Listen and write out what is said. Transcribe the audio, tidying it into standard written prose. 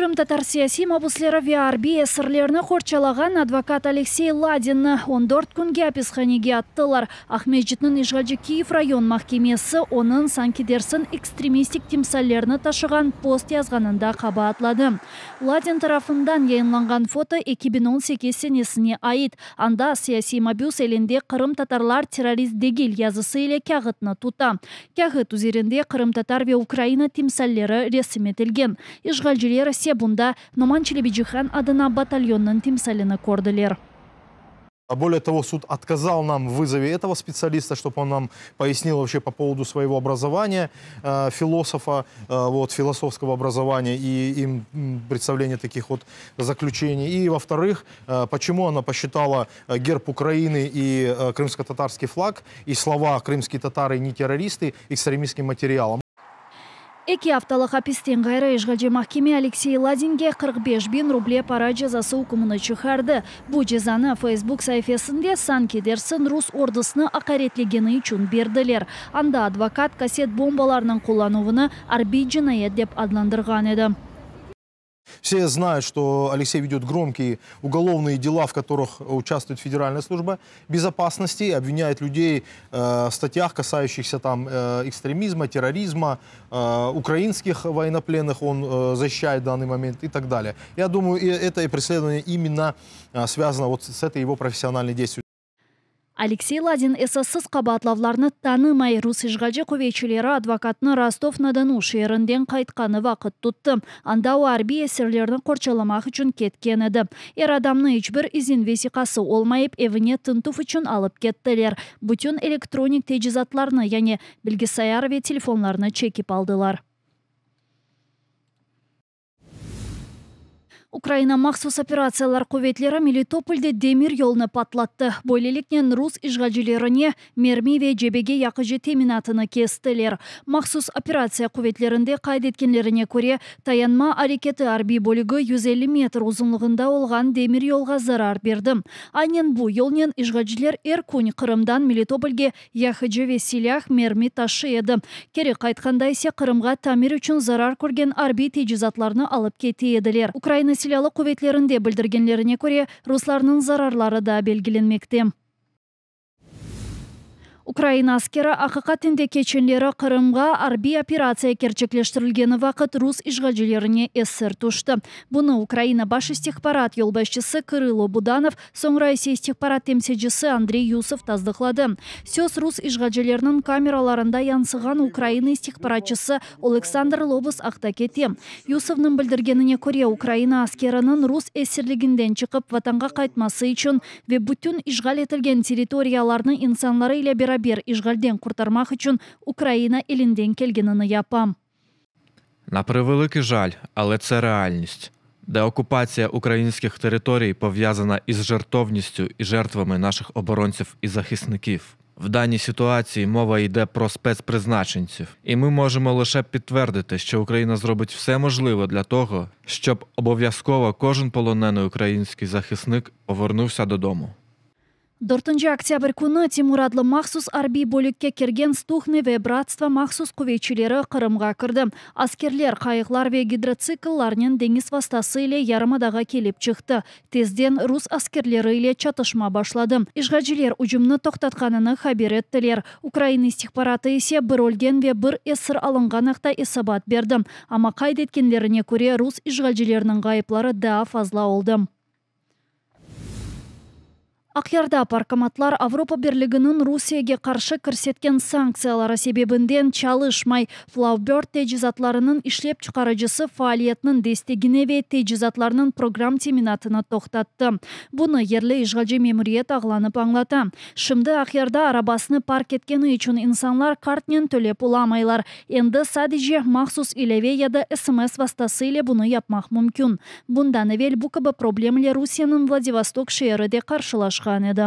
Qırımtatar siyasiy mabusleri ve arbiy esirlerni qorçalağan advokat Aleksey Ladinni on dört künge apishanege attılar. Aqmescitniñ işğalci Kiyev rayon mahkemesi onıñ, sanki dersiñ, ekstremistik timsallerni taşığan post yazğanında qabaatladı. Ladin tarafından yayınlanğan foto 2018 senesine ait. Anda siyasiy mabüs elinde Qırımtatarlar terrorist degil yazısı ile kâğıtnı tuta. Kâğıt üzerinde qırımtatar ve Ukraina timsalleri resim etilgen. İşğalciler ise bunda Noman Çelebicihan adına batalyonnıñ timsalini kördiler. Более того, суд отказал нам в вызове этого специалиста, чтобы он нам пояснил вообще по поводу своего образования, философа, вот, философского образования и им представление таких вот заключений. И, во-вторых, почему она посчитала герб Украины и крымско-татарский флаг и слова «крымские татары не террористы» экстремистским материалом. Eki aftalıq apisten ğayrı işğalci mahkeme Aleksey Ladinge 45 000 ruble para cezası ükmüni çıqardı. Bu cezanı Facebook saifesinde sanki dersiñ rus ordusını aqaretlegeni içün berdiler. Anda advokat kasset bombalarınıñ qullanuvını arbiy cinayet dep adlandırğan edi. Все знают, что Алексей ведет громкие уголовные дела, в которых участвует Федеральная служба безопасности, и обвиняет людей в статьях, касающихся там экстремизма, терроризма, украинских военнопленных он защищает в данный момент и так далее. Я думаю, и это и преследование именно связано вот с этой его профессиональной деятельностью. Aleksey Ladin esassız qabaatlavlarnı tanımay. Rus işğalci quvetçileri advokatnı Rostov-na-Donu şeerinden qaytqanı vaqıt tuttı. Anda o arbiy esirlerni qorçalamaq içün ketken edi. Er adamnı iç bir izin vesiqası olmayıp evine tintüv içün alıp kettiler. Bütün elektronik tecizatlarnı, yani bilgisayar ve telefonlarnı çekip aldılar. Ukraina mahsus operatsiyalar quvetleri Melitopolde demir yolunı patlattı. Böyleliknen rus işğalcilerine mermi ve cebege yaqıcı teminatını kestiler. Mahsus operatsiya quvetlerinde qayd etkenlerine köre, tayanma areketi arbiy bölügi 150 metr uzunlığında olğan demir yolğa zarar berdi. Aynen bu yolnen işğalciler er kün Qırımdan Melitopolge yaqıcı ve silâh, mermi taşıy edi. Keri qaytqanda ise Qırımğa tamir içün zarar körgen arbiy tecizatlarnı alıp kete ediler. Ukraina Silâlı quvetlerinde bildirgenlerine köre, ruslarnıñ zararları da belgilenmekte. Ukraina askeri aqiqaten de keçenleri Qırımğa arbiy operatsiya kerçekleştirilgeni vaqıt rus işğalcilerine esir tüşti. Bunı Ukraina baş istihbarat yolbaşçısı Kırılo Budanov, soñra ise istihbarat temsilcisi Andrey Yusov tasdıqladı. Söz rus işğalcileriniñ kameralarında yansığan Ukraina istihbaratçısı Oleksandr Lobuz aqta kete. Yusovnıñ bildirgenine köre, Ukraina askeriniñ rus esirliginden çıqıp vatanğa qaytması içün ve bütün işğal etilgen territoriyalarnı insanları ile beraber işğalden qurtarmaq içün Ukraina elinden kelgenini yapa. На превеликий жаль, але це реальність. Деокупація українських територій пов'язана із жертовністю і жертвами наших оборонців і захисників. В даній ситуації мова йде про спецпризначенців, і ми можемо лише підтвердити, що Україна зробить все можливе для того, щоб обов'язково кожен полонений український захисник повернувся додому. 4 oktâbr künü Timur adlı mahsus arbiy bölükke kirgen Stuhne ve Bratstvo mahsus quvetçileri Qırımğa kirdi. Askerler qayıqlar ve gidrotsikllarnen deñiz vastası ile yarımadağa kelip çıqtı. Tezden rus askerleri ile çatışma başladı. İşğalciler ücümni toqtatqanını haber ettiler. Ukraina istihbaratı ise bir ölgen ve bir esir alınğan aqta esabat berdi. Amma qayd etkenlerine köre, rus işğalcileriniñ ğayıpları daa fazla oldı. Aqyarda parkomatlar Avropa Birliginiñ Rusiyege qarşı kirsetken sanktsiyaları sebebinden çalışmay. Flowbird tecizatlarınıñ işlep çıqarıcısı faaliyetiniñ destegine ve tecizatlarnıñ program teminatını toqtattı. Bunı yerli işğalci memuriyet ağlanıp añlata. Şimdi Aqyarda arabasını park etkeni içün insanlar kartnen tölep olamaylar. Endi sadece mahsus ilâve ya da SMS vastası ile bunı yapmaq mümkün. Bundan evel bu kibi problemle Rusiyeniñ Vladivostok şeeri de qarşılaşqan edi.